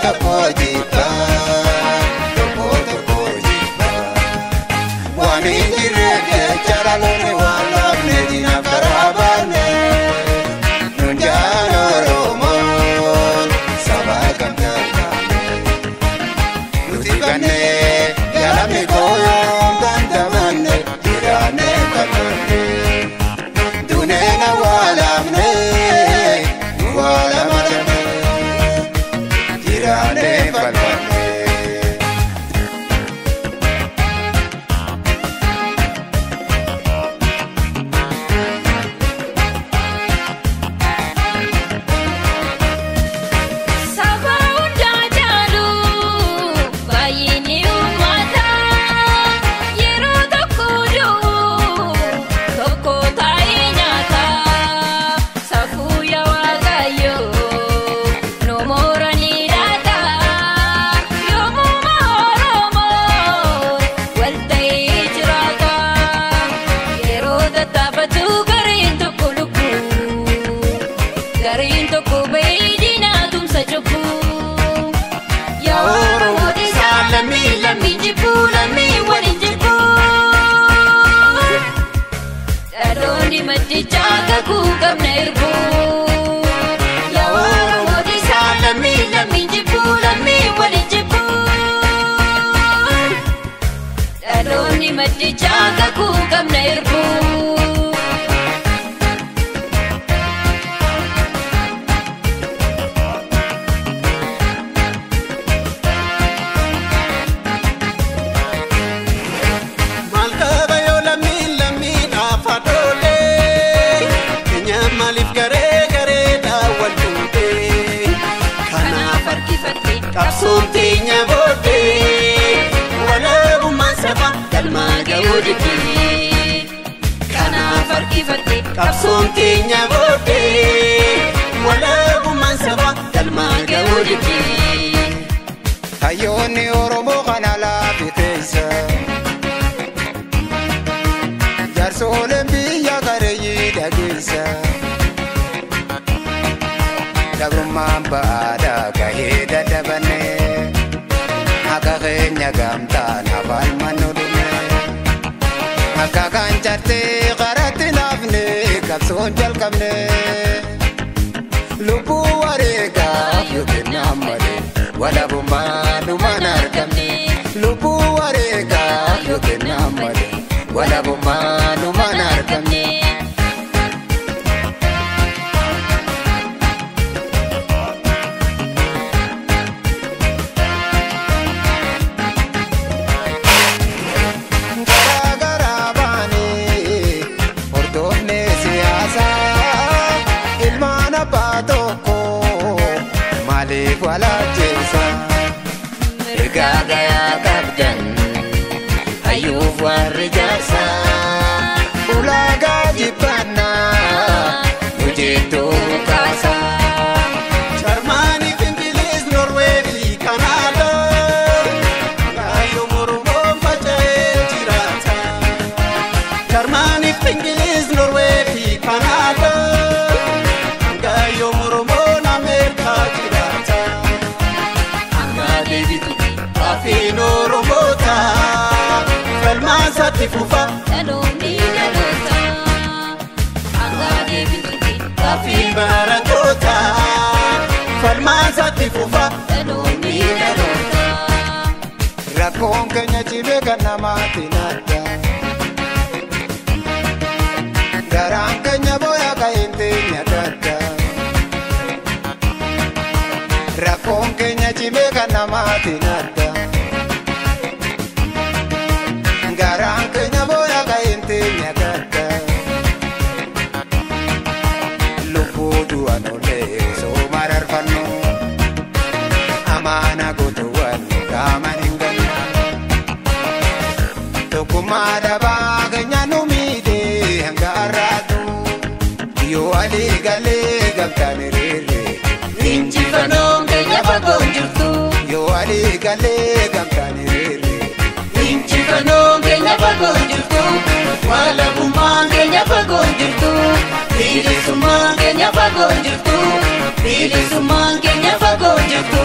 tokko jibba tokko tokko jibba. Waan hin jirre jecha dhaloonni waan laafne diinaaf karaa baanne. Nuun jaan Oromoon saba gamtaa taane. Nuti bannee yalamni kooyoon dandamanne jiraannee falmanne. Duneen awwaalamne awwaalamanne jiraannee falmanne. Saba hundaa caalu baay'inni uummataa yeroo tokko du'u tokko taa'ee nyaata. Safuu yaa Waaqayyoo nu mooranii laata. Yoomuma Oromoon wal ta'ee jiraata. Yeroo tattaafatu gareen tokko lubbuu. Gareen tokko bahee diinaa tumsa cubbuu. Yaa Oromoo dhiisaa lammii lammiin jibbuu lammii waliin jibbuu. Dhaloonni maddichaa kakuu qabna erbuu. Yaa Oromoo dhiisaa lammii lammiin jibbuu lammii waliin jibbuu. Dhaloonni maddichaa kakuu qabna erbuu. Maal qaba yoo lammiin lammiidhaaf haadholee keenya maaliif garee gareedhaan wal fuudhee Kanaaf harkifadhe qabsoon teenya booddee walaabummaan saba galmaa ga'uu didee. Kanaaf harkifadhe qabsoon teenya booddee walaabummaan saba galmaa ga'uu didee. Hayyoonni Oromoo kana laafi keessa. Jaarsooleen biyya gareeyyii dhageessa. Gabrummaan ba'aadhaa gahee dadhabanne. Akka keenya gamtaan afaan mannu dhume. Akka kan cartee qaratti naafne qabsoon jalqabne. Lubbuu wareegaaf yoo kennaan malee walabummaa dhumaan argamne. Lubbuu wareegaaf yoo kennaan malee walabummaa dhumaan argamne. Garaa garaa baanee hordofne siyaasaa ilmaan abbaa tokko maaliif wal ajjeesa? Mirgaa gayaa qabdan hayyuuf warri jaarsaa. Ulaagaa jibbannaa hojjettuu kaasaa. Jarmaanii fi Ingiliz Noorwee fi Kanaadaa kaayyoo Oromoon faca'ee jiraata. Jarmaanii fi Ingiliz Noorwee fi Kanaadaa kaayyoo Oromoon Ameerikaa jiraata. Hanga deebitu gaafiin Oromoota falmaan isaatti fufa. Dhaloonni dhaloota hanga deebitutti Gaafiin barattoota falmaan isaatti fufa. dhaloonni dhaloota. Rakkoon keenya cimee kan namaatti nadda. Garaan keenya booya ka'een teenya dadda. Rakkoon keenya cimee kan namaatti nadda. Garaan keenya booya ka'een teenya dadda. Lubbuu du'an olee osoo mararfannu. Amaana gootuwwan qaaman hin gannu. Tokkummaa dhabaa keenya nu miidhee hanga har'aatu. Yoo walii galee gamtaan hiriirre. Injifannoon keenya fagoo hin jirtu. Yoo walii galee gamtaan hiriirre. Injifannoon keenya fagoo hin jirtu. Walabummaan keenya fagoo hin jirtu. Bilisummaan keenya fagoo hin jirtu. Bilisummaan keenya fagoo hin jirtu.